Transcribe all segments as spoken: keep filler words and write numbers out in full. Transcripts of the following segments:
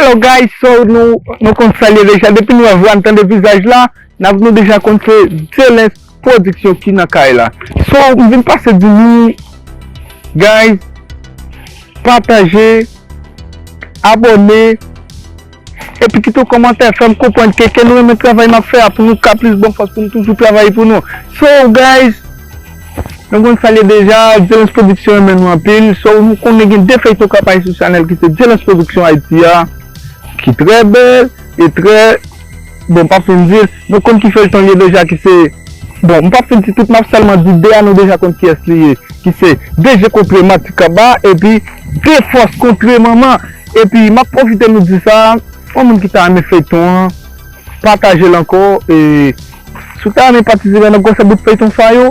Hello guys, so nou, nou konn sa l ye deja. Depi nou wè vwa, n tande vizaj la, n ap, nou deja konn se Delens Production ki nan kay la. So, m vin pase di nou, guys, pataje, abòne, epi kite yon kòmantè, fè m konprann ke, ke nou renmen travay m ap fè a, pou nou ka plis ban fòs, pou nou toujou travay pou nou. So, guys, nou konn sa l ye deja, Delens Production renmen nou anpil. So, nou konnen gen de feyton k ap pase sou chanèl ki se Delens Production Haiti a, ki trè bèl e trè, bon, m p ap fin di l. Nou konn ki feyton l ye deja, ki se, bon, m p ap fin di tout, m ap sèlman di de a, nou deja konn kiyès li ye, ki se De je kontre Manti Kaba epi De fòs kontre manman. Epi m ap pwofite nou di sa, yon moun ki ta renmen feyton an, pataje l ankò. E si w ta renmen patisipe nan gwosè bout feyton sa yo,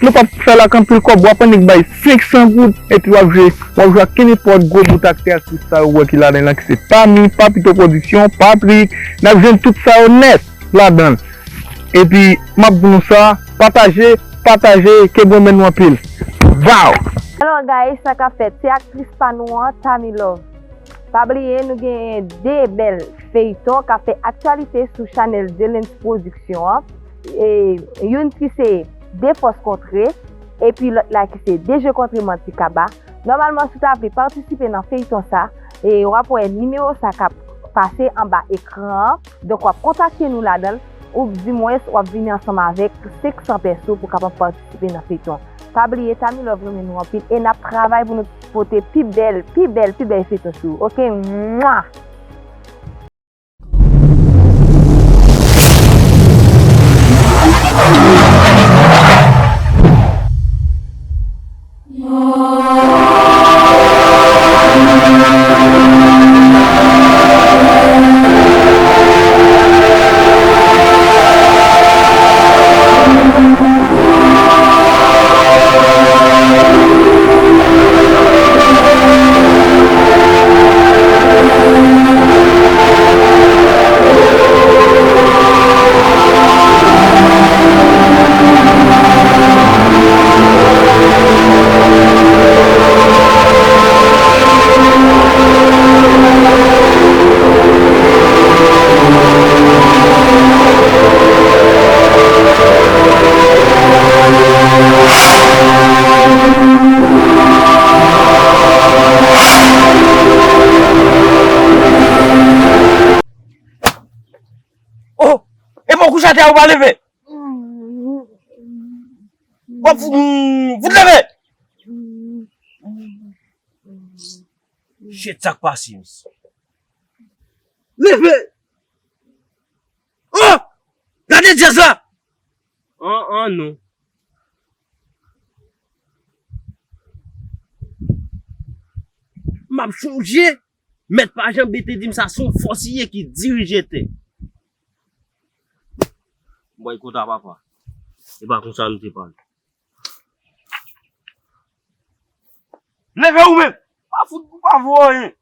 nou p ap fè l ak anpil kòb. W ap wè nèg bay senk san goud, epi w ap jwe, w ap jwe ak kenenpòt gwo bout aktè, aktris sa yo wè ki ladan l lan, ki se Pami, Papito Production, Patrick, n ap jwenn tout sa yo nèt ladan l. Epi, m ap di nou sa, pataje, pataje, ke Bondye beni nou anpil. Vow! Hello guys, sa k ap fèt? Se aktris pa nou an, Tami Love. Pa bliye, nou genyen de bèl feyton k ap fè aktyalite sou chanèl Delens Production an. E, youn ki se De fòs kontre, epi lòt la ki se De je kontre Manti Kaba. Nòmalman, si w ta vle patisipe nan feyton sa, e, w ap wè nimewo sa k ap pase anba ekran an. Donk, w ap kontakte nou ladan l, oudimwens w ap vini ansanm avèk senk san pèso pou w kapab patisipe nan feyton. Pa bliye, Tami Love renmen nou anpil e n ap travay pou nou pote pi bèl, pi bèl, pi bèl feyton sou ou. Oke? Mwa! Oh! Epa w kouche atè a, ou pa leve? W ap fout, fout leve! Shit, sa k pase, mesye? Leve! Oh! Gade dyaz la! An, an, non. M ap chonje, Mèt Pajanbe te di m sa se yon fòs li ye ki dirije tè. M bòy kota papa. E pa konsa nou te pale. Leve ou menm! Pa fout, ou pa vo anyen.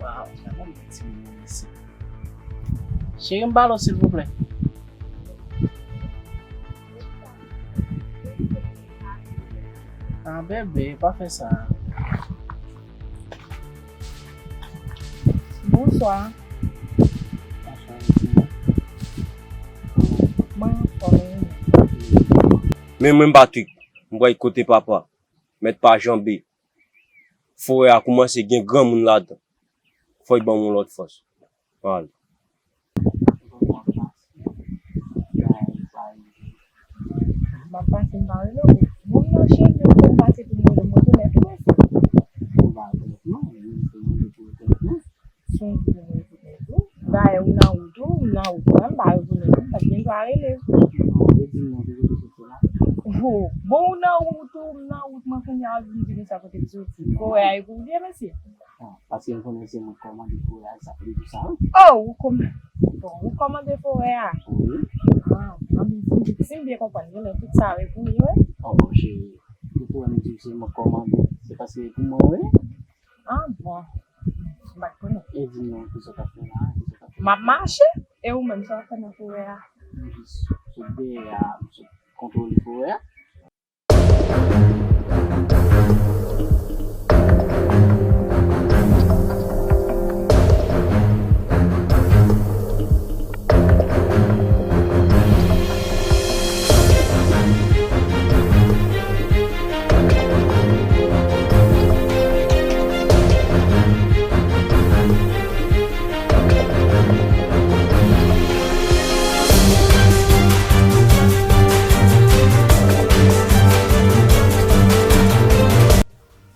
Waw, gade yon ti moun isit. Cheri m, balo, silvouplè. Ah, bebe, pa fè sa. Bonswa. Bonswa, mesye. Mwen anfòm, e ou menm? Men mwen, Patrick, m pral kote papa. Mèt Pajanbe. Forè a koumanse gen granmoun ladan. Fò y ban m yon lòt fòs. Al. M ap pase, m pa rele w. Bon, m nan cheri, fò m pase pou m rele w, mwen tounen tou, mesye. Ou pa rekonèt non, men se mwen ki pou rekonèt non. Sonje pou mwen rekonèt ou. Dayè, ou nan wout ou, m nan wout mwen, m pa rekonèt ou, m pa t gen dwa rele w. Non, redi m non, ki kote w soti la? Oh, bon, ou nan wout ou, m nan wout mwen, kounye a w ap vin di nou sa kote m soti. Forè a e pou w ye, mesye? Ah, paske m konnen se mwen k kòmande forè a, sa vle di sa, wi. Oh, ou kòm-, bon, ou kòmande forè a? Wi. Ah, anben, si m, si m byen konprann, gen lè tout sa wi pou li, wi. Oh, cheri, ou pou wè m di w se mwen k kòmande, se paske pou mwen, wi. Ah, bon. M pa t konnen. E di m non, kisa w t ap fè la, kisa w t ap fè la? M ap mache, e ou menm, sa w ap fè nan forè a? M jis sot dèyè a, m sot kontwole forè a.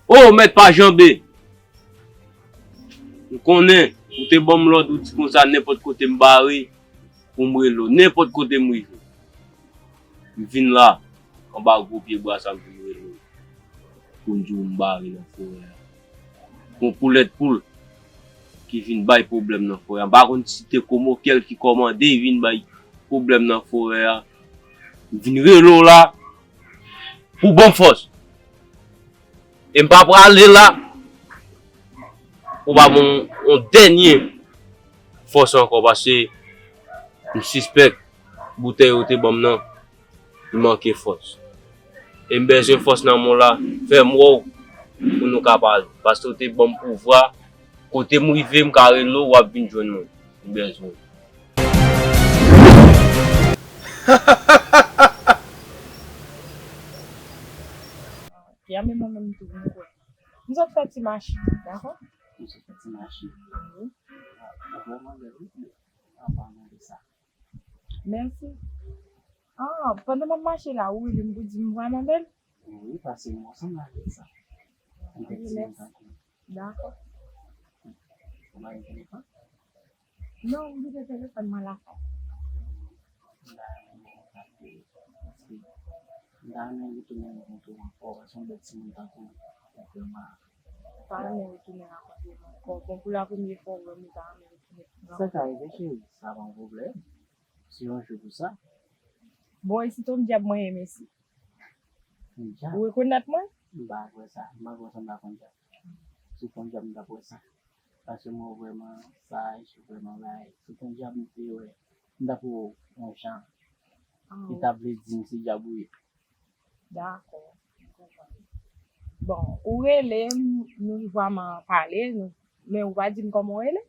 O, mèt pa janbe! M konnen, ou te ban m lòd, ou di konsa, nenpòt kote m bare, pou m rele w, nenpòt kote m rive. M vin la, anba gwo pye bwa sa, m vin rele w. Pou m di w m bare nan forè a. Gon poulèt poul ki vin bay pwoblèm nan forè a. M pa konn si te Komokèl ki kòmande vin bay pwoblèm nan forè a. M vin rele w la pou ban m fòs. E m pa prale la pou pa ban m yon dènye fòs ankò, paske m sispèk boutèy ou te ban m nan, li manke fòs. E m bezwen fòs nan men w la, fè m wè w pou nou ka pale. Paske w te ban m pouvwa, kote m rive, m ka rele w, w ap vin jwenn mwen. M bezwen w. Ok, a men mwen menm tou, mwen kwè. M sot fè ti mache, dakò? M sot fè ti mache. Wi. Ah, ou vrèman bèl, wi. An palan de sa. Mèsi. Ah, pandan m ap mache la, ou rele m pou di m vrèman bèl? Wi, paske m sanble avèk sa. M te di m tankou. Dakò. Ou pa gen telefòn? Non, m kite telefòn mwen lakay. M ta renmen retounen rankontre w ankò, paske w bèl timoun tankou w, ou vrèman. M pa renmen retounen rankontre w ankò. Bon, pou la premye fwa w wè m, ou ta renmen retounen rankontre w. Sa ka rive, cheri, sa pa yon pwoblèm. Se yon jou pou sa. Bon, e si t on dyab mwen ye, mesye? Yon dyab? Ou rekonèt mwen? M pa kwè sa. M pa kwè sa, m pa konn dyab. Si t on dyab, m t ap wè sa. Paske mwen vrèman saj, vrèman bay. Si t on dyab, m te wè. M t ap wè w yon jan. Ah. Li t ap vle di m se dyab ou ye. Dakò. Bon, ou rele m, nou vrèman pale, nou, men ou pa di m kòman w rele?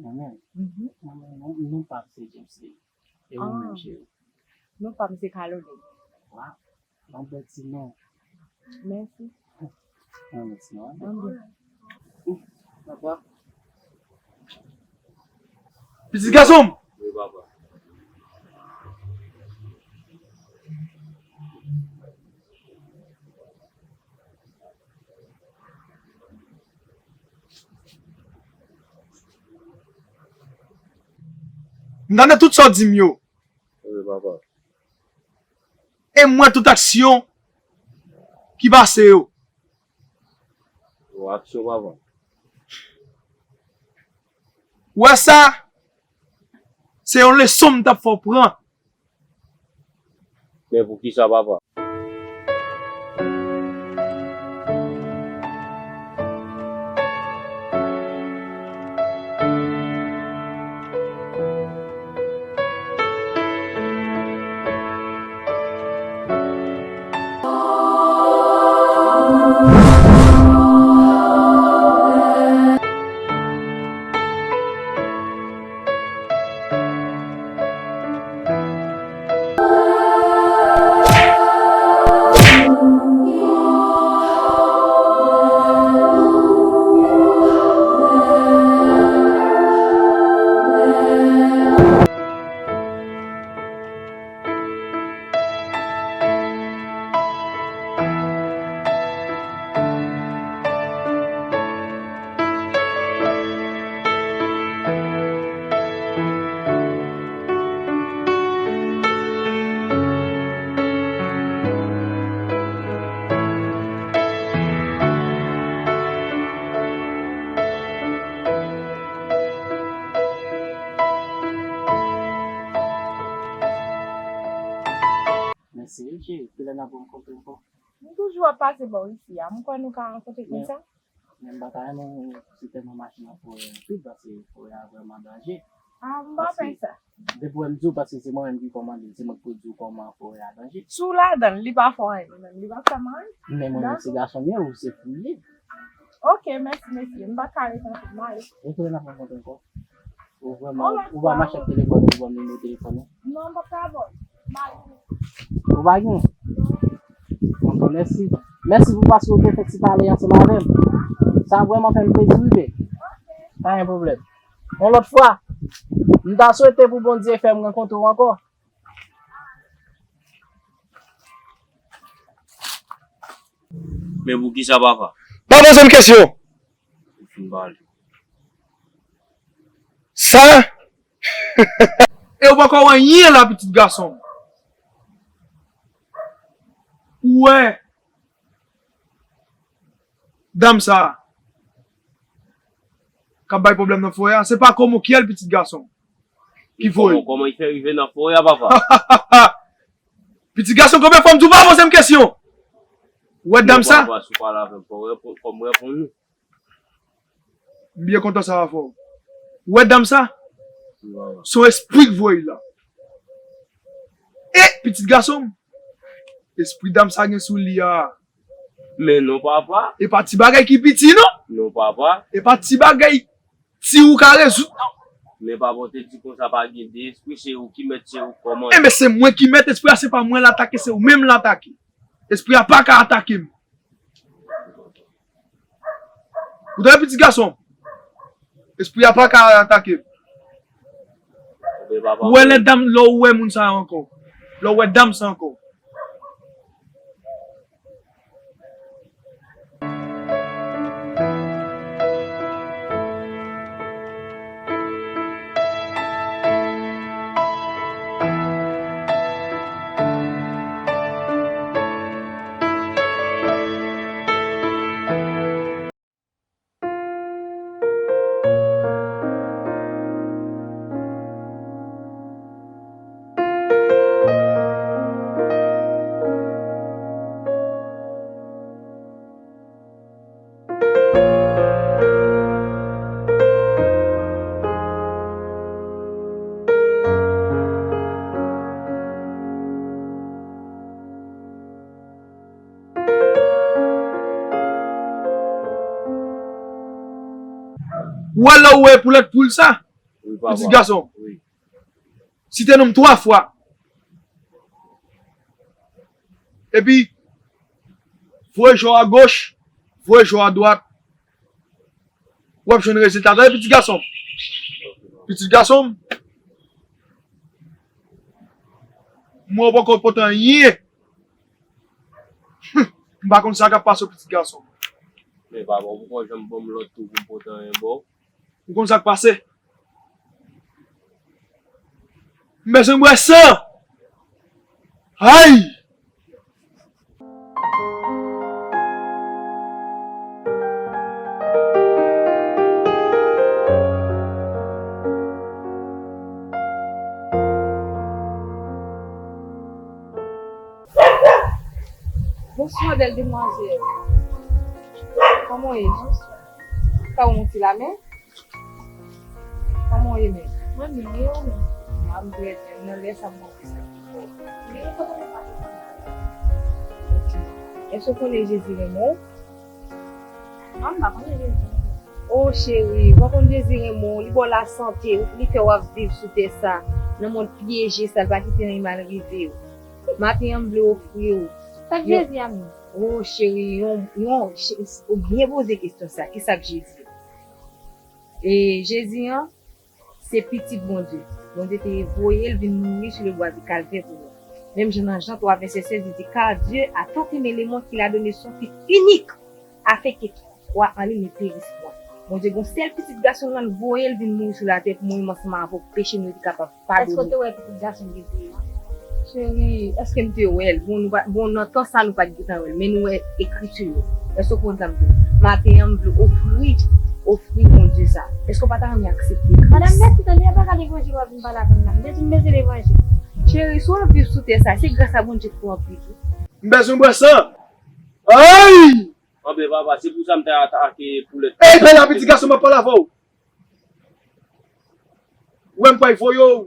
Mwen menm? Mhm. Mwen menm, non, non pa m se James Lee. E ou menm, cheri? Non pa m se Caroline. Waw, yon bèl ti non. Mèsi. Yon bèl ti non, wi. Anben. Papa. Pitit gason m! Wi, papa. M tande tout sa w di m yo. Wi, papa. E m wè tout aksyon ki pase yo. Yon aksyon, papa. Ou wè sa? Se yon leson m t ap fè w pran. Men poukisa, papa? Se li, cheri, kilè n ap rankontre ankò? M toujou ap pase bò isi a. M kwè nou ka rankontre konsa. Men m pa ta renmen ou sitèlman mache nan forè anpil, paske forè a vrèman danje. Ah, m pa fè sa. Depi w wè m di w, paske se mwen menm ki kòmande l, se mwen ki pou di w kòman forè a danje. Si w ladan l, li pa fè w anyen, li menm, li pa fè m anyen. Men mwen menm se gason m ye, ou se fi m ye. Ok, mèsi, mesye. M pa ka ret anpil, m ale. Ok, n ap rankontre ankò. Ou vrèman, ou pa mache ak telefòn ou, ban m nimewo telefòn ou. Non, m pa ka ba w. M ale. Ou pa gen? Ok, mèsi. Mèsi pou paske ou te fè ti pale ansanm avè m. Sa vrèman fè m plezi wi, bebe. Pa gen pwoblèm. Yon lòt fwa, m ta swete pou Bondye fè m rankontre w ankò. Men poukisa, papa? Pa poze m kesyon. Ou fin pale. Sa? E ou poko wè anyen la, pitit gason m. Ou wè dam sa k ap bay pwoblèm nan forè a, se pa Komo ki el, pitit gason m, ki voye l. Kòman, kòman li fè rive nan forè a, papa? Pitit gason, konbyen fwa m di w pa poze m kesyon? Ou wè dam sa? Papa, si w pale avè m, fò w reponn, fò m reponn ou. M byen kontan sa w ap fè w. Ou wè dam sa? Wi, papa. Se yon espri k voye l la. E, pitit gason m, espri dam sa gen sou li a. Men non, papa. E pa ti bagay ki piti, non. Non, papa. E pa ti bagay ti ou ka rezoud, non. Men papa, ou te di konsa pa gen de espri, se ou ki mèt, se ou k kòmande. Enben, se mwen ki mèt, espri a se pa mwen l atake, se ou menm l atake. Espri a pa ka atake m. Ou tande, pitit gason? Espri a pa ka atake m. Ou wè lè dam, lè ou wè moun sa ankò. Lè ou wè dam sa ankò. Ou wè lè ou wè poulèt poul sa? Wi, papa. Pitit gason. Wi. Site non m twa fwa. Epi, voye je w agoch, voye je w adwat. W ap jwenn rezilta. Tande, pitit gason m. Pitit gason m. Mwen, ou poko pote anyen. M pa konn sa k ap pase w, pitit gason m. Men papa, ou poko janm ban m lòd tou pou m pote anyen ba w. Ou konn sa k pase? M bezwen bwè san. Ay! Bonswa, bèl demwazèl. Kòman w ye? Ka w monte la men? Kòman w ye menm? Mwen byen, e ou menm? Mwen trè byen. Nan lè sa, mwen wè sa ki fò. Men kote nou pale? Ok. Èske w konnen Jezi renmen w? Non, m pa konnen Jezi renmen m. O cheri, w pa konn Jezi renmen w, li ba w lasante, li fè w ap viv sou tè sa, nan mond pyeje sa, l pa kite anyen mal rive w. Maten an, m vle ofri w. Sa k Jezi a menm? O cheri, yon, yon, che-, ou byen poze kesyon sa, kisa k Jezi? E Jezi an, se pitit Bondye. Bondye te voye l vin mouri sou le bwa di Kalvè pou nou. Menm jan nan Jan twa vèsè sèz, li di, Car Dieu a tant aimé le monde qu'il a donné son Fils unique, afin que qui croit en lui ne périsse point. Bondye gon sèl pitit gason l lan, l voye l vin mouri sou latè pou mwen menm ansanm avè w, peche nou yo te kapab padone. Èske w te wè pitit gason Jezi an? Cheri, èske m te wè l? Bon, nou pa, bon, nan tan sa, nou pa t gentan wè l, men nou wè ekriti yo. Èske w konprann sa m di w? Maten an, m vle ofri, ofri Bondye sa. Èske w pa ta renmen aksepte Kris? Madanm, mèsi tande, e pa ka levanjil w ap vin pale avè m la. M te di m bezwen levanjil. Cheri, si w ap viv sou tè sa, se gras a Bondye k fè w ap viv wi. M bezwen bwè san. Ay! Anben, papa, se pou sa m te atake poulèt. Ey, pale a pitit gason, m ap pale avè w. Ou wè m pral voye w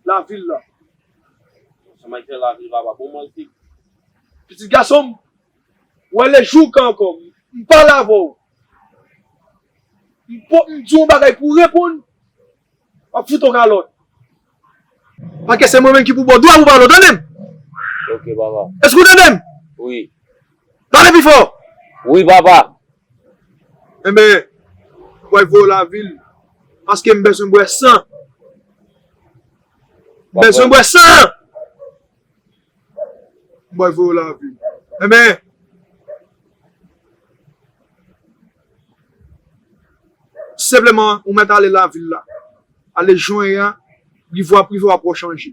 lavil la. Sa m ap fè lavil, papa, bon, mwen te. Pitit gason m, ou wè lejou ka ankò, m pale avè w. M po-, m di w yon bagay pou w reponn. W ap fout yon kalòt. Paske se mwen menm ki pou ba w dwa pou pale, w tande m? Ok, papa. Èske w tande m? Wi. Pale pi fò. Wi, papa. Enben, m pral voye w lavil. Paske m bezwen bwè san. M bezwen bwè san. M pral voye w lavil. Enben, senpleman, ou mèt ale lavil la. Ale jwenn an, privwa, privwa pou w chanje.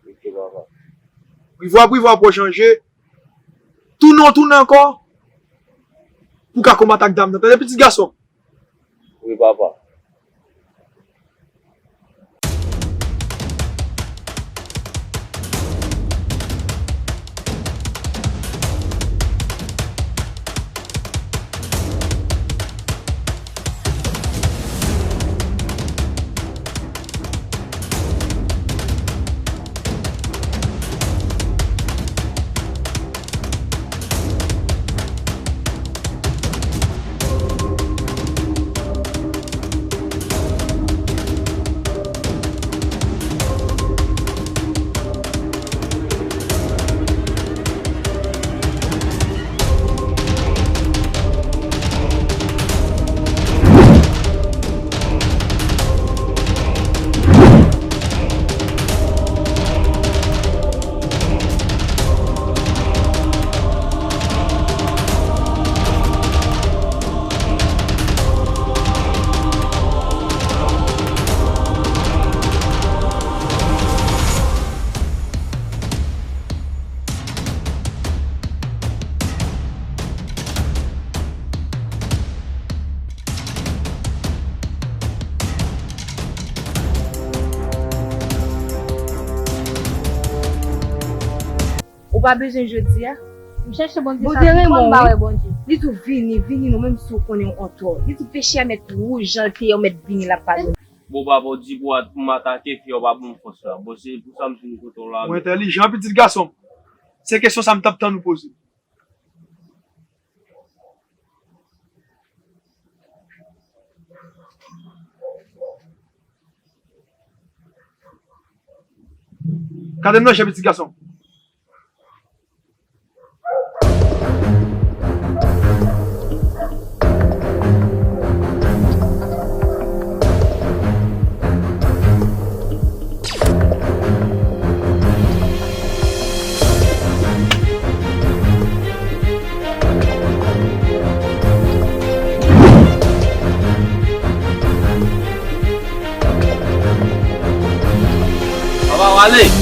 Ok, papa. Privwa, privwa pou w chanje. Tounen w tounen ankò, pou w ka konbat ak dam nan. Tande, pitit gason. Wi, papa. Ou pa bezwen jodi a? M chèche Bondye sa, m pa wè Bondye. Li di w vini, vini non, menm si w konnen w antò. Li di w peche a mèt wouj jan l te ye, w mèt vini l ap padone. Bon, papa, w di pou at-, pou m atake fi a, w pa ban m fòs la. Bon, se pou sa m vin kote w la. Ou entèlijan, pitit gason m. Se kesyon sa m t ap tann ou poze. Gade m nan je, pitit gason. Papa, w ale.